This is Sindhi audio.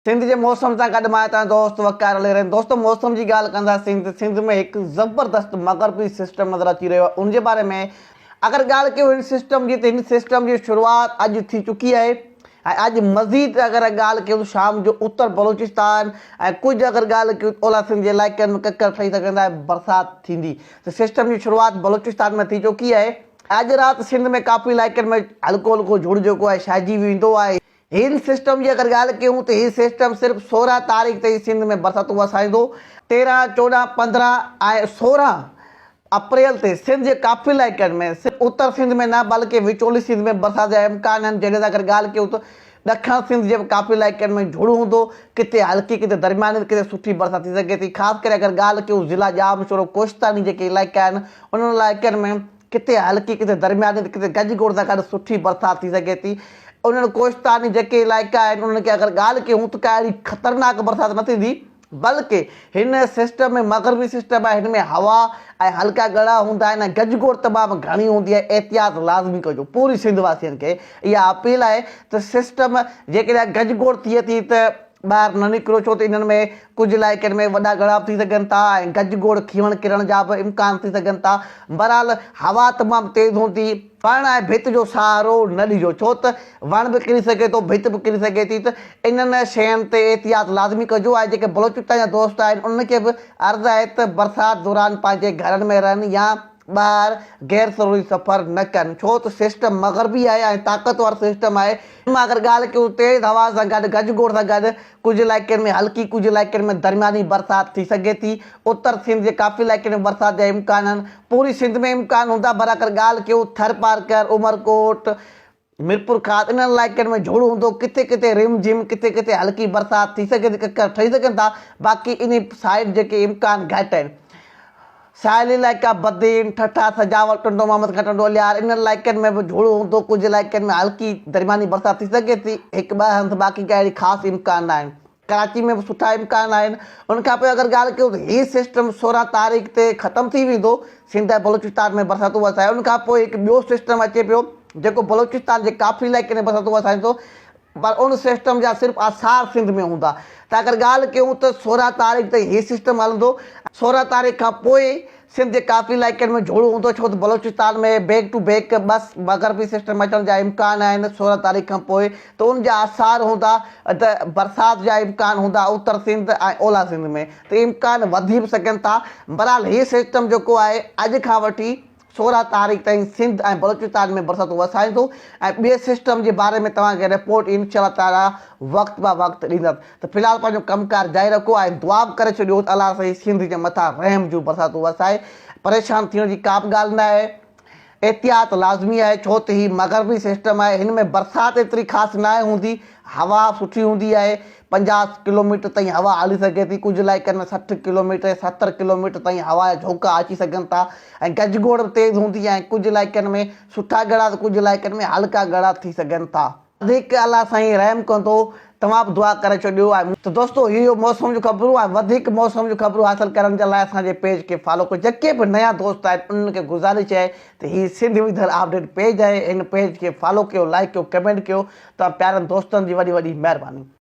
سنڌ جي موسم سان گڏ مان توهان جو دوست وقار علي رحيم. دوستو موسم جي ڳالهه ڪنداسين ته سنڌ ۾ هڪ زبردست مغربي سسٽم نظر اچي رهيو آهي ان جي باري ۾ اگر ڳالهه ڪيون هن سسٽم جي ته هن سسٽم جي شروعات اڄ ٿي چڪي آهي ۽ اڄ مزيد اگر ڳالهه ڪيون ته شام جو اتر بلوچستان ۽ ڪجهه اگر ڳالهه ڪيون ته اولهه سنڌ جي علائقن ۾ ڪڪر ٺهي سگهن ٿا ۽ برسات ٿيندي ته سسٽم جي شروعات بلوچستان ۾ ٿي چڪي آهي. اڄ رات سنڌ ۾ ڪافي علائقن ۾ هلڪو هلڪو جهڙ جيڪو آهي ڇائجي ويندو آهي. هن سسٽم جي اگر ڳالهه ڪيون ته هي سسٽم صرف 16 تاريخ تائين سنڌ ۾ برساتون وسائيندو. 13، 14، 15 ۽ 16 اپريل تي سنڌ جي ڪافي علائقن ۾ صرف اتر سنڌ ۾ نه بلڪه وچولي سنڌ ۾ برسات جا امڪان آهن جڏهن ته اگر ڳالهه ڪيون ته ڏکڻ سنڌ جي به ڪافي علائقن ۾ جهڙ هوندو ڪٿي هلڪي ڪٿي درمياني ته ڪٿي سٺي برسات ٿي سگهي ٿي خاص ڪري اگر ڳالهه ڪيون ضلع ڄامشورو ڪوهستاني جيڪي علائقا آهن انهن علائقن ۾ ڪٿي هلڪي ڪٿي درمياني ته ڪٿي گج گوڙ سان گڏ سٺي برسات ٿي سگهي ٿي. انهن ڪوهستاني جيڪي علائقا آهن انهن کي اگر ڳالهه ڪيون ته ڪا اهڙي خطرناڪ برسات نه ٿيندي بلڪه هن سسٽم ۾ مغربي سسٽم آهي هن ۾ هوا ۽ هلڪا ڳڙا هوندا آهن ۽ گج گوڙ تمام گهڻي هوندي آهي احتياط لازمي ڪجو پوري سنڌ واسين کي اها اپيل آهي ته سسٽم جيڪڏهن گج گوڙ ٿئي ٿي ته ٻاهر نه نڪرو ڇو ته انهن ۾ ڪجهه علائقن ۾ وڏا ڳڙا به ٿي سگهن ٿا ۽ گج گوڙ کيوڻ ڪرڻ جا به امڪان ٿي سگهن ٿا. بهرحال هوا تمام تيز هوندي. وڻ ۽ ڀت جو سهارو نه ڏجو ڇو ته وڻ به ڪري سگهي ٿو ڀت به ڪري سگهي ٿي ته انهن شين تي احتياط لازمي ڪجو ۽ جيڪي بلوچستان جا دوست آهن انهن کي به عرض آهي ته برسات دوران پنهنجي گهرن ۾ رهن يا ٻاهر غير ضروري سفر نه ڪن ڇو ته سسٽم مغربي آهي ۽ طاقتور سسٽم آهي. مان اگر ڳالهه ڪيون تيز هوا سان گڏ گج گوڙ سان گڏ ڪجهه علائقن ۾ هلڪي ڪجهه علائقن ۾ درمياني برسات ٿي سگهي ٿي. اتر سنڌ جي ڪافي علائقن ۾ برسات جا امڪان آهن. پوري سنڌ ۾ امڪان هوندا پر اگر ڳالهه ڪيون ٿرپارڪر، عمرڪوٽ، ميرپورخاص انهن علائقن ۾ جهڙ هوندو، ڪٿي ڪٿي رم جھم، ڪٿي ڪٿي هلڪي برسات ٿي سگهي ٿي، ڪڪر ٺهي سگهن ٿا، باقي انهي سائيڊ جيڪي امڪان گهٽ آهن. ساحلي علائقا بدين، ٺٽا، سجاول، ٽنڊو محمد کان ٽنڊو الهيار انهن علائقن ۾ به جهڙ هوندو، ڪجهه علائقن ۾ هلڪي درمياني برسات ٿي سگهي ٿي، هڪ ٻه هنڌ باقي ڪا اهڙي خاص امڪان ناهن. ڪراچي ۾ به سٺا امڪان آهن. ان کان پوء اگر ڳالهه ڪيون ته هي سسٽم 16 تاريخ تي ختم ٿي ويندو، سنڌ ۽ بلوچستان ۾ برساتون وسائي ان کان پوء هڪ ٻيو سسٽم اچي پيو جيڪو بلوچستان جي ڪافي علائقن ۾ برساتون وسائيندو پر ان سسٽم جا صرف آثار سنڌ ۾ هوندا ته اگر ڳالهه ڪيون ته 16 تاريخ تائين هي سسٽم هلندو 16 تاريخ کان پوء سنڌ جي ڪافي علائقن ۾ جهڙ هوندو ڇو ته بلوچستان ۾ بيڪ ٽو بيڪ بس مغربي سسٽم اچڻ جا امڪان آهن 16 تاريخ کان پوء ته ان جا آثار هوندا ته برسات جا امڪان هوندا اتر سنڌ ۽ اولهه سنڌ ۾ ته امڪان وڌي به سگهن ٿا بهرحال هي سسٽم جيڪو آهي اڄ کان وٺي 16 تاريخ تائين سنڌ ۽ بلوچستان ۾ برساتون وسائيندو ۽ ٻئي سسٽم جي باري ۾ توهان کي رپورٽ انشاء الله تعالي وقت با وقت ڏيندس ته في الحال پنهنجو ڪم ڪار جاري رکو ۽ دعا به ڪري ڇڏيو ته الله سائين سنڌ جي مٿان رحم جون برساتون وسائي پريشان ٿيڻ جي ڪا به ڳالهه نه آهي احتياط لازمي آهي ڇو ته هي مغربي سسٽم آهي هن ۾ برسات ايتري خاص ناهي هوندي هوا سٺي هوندي آهي 50 ڪلوميٽر تائين هوا هلي سگهي ٿي ڪجهه علائقن ۾ 60 ڪلوميٽر ۽ 70 ڪلوميٽر تائين هوا جا جهوڪا اچي سگهن ٿا ۽ گجگوڙ به تيز هوندي آهي ڪجهه علائقن ۾ سٺا ڳڙا ته ڪجهه علائقن ۾ هلڪا ڳڙا ٿي سگهن ٿا. وڌيڪ الله سائين رحم ڪندو توهان به دعا ڪري ڇڏيو ۽ ته دوستو هي هيو موسم جون خبرون ۽ وڌيڪ موسم جون خبرون حاصل ڪرڻ جي لاء اسان جي پيج کي فالو ڪيو جيڪي به نيا دوست آهن انهن کي گذارش آهي ته هي سنڌ ويڌر اپڊيٽ پيج آهي هن پيج کي فالو ڪيو لائيڪ ڪيو ڪمينٽ ڪيو توهان پيارن دوستن جي وڏي وڏي مهرباني.